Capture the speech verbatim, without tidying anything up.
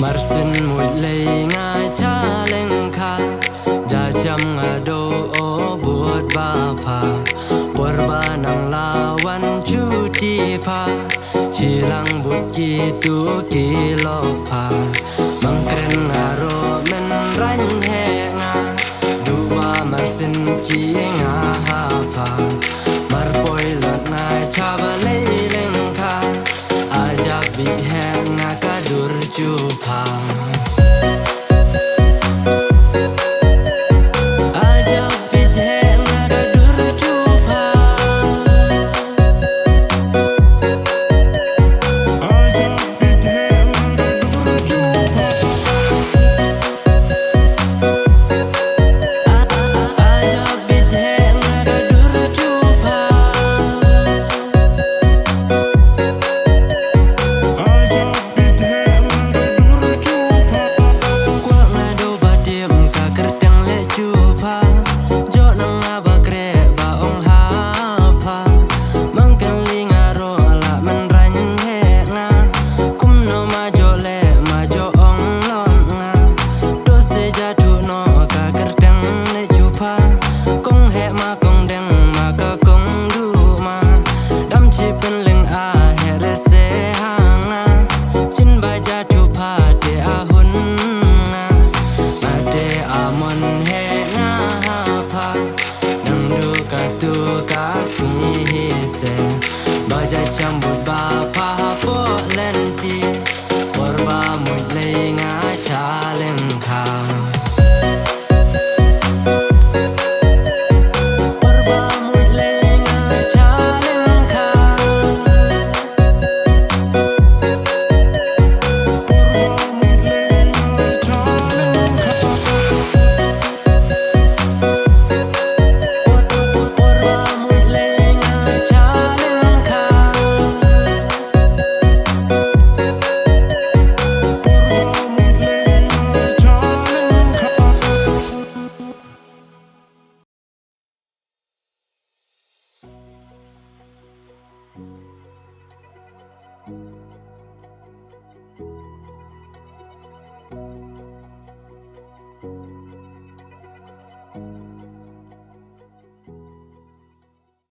Marsien muit lei nga cha leng kha, ja cham nga do o bud ba pha. Por ba nang la wan chuti pha, chi lang bud ki tu ki lo pha. Mang kren nga ro men rang he nga, du ba marsien chi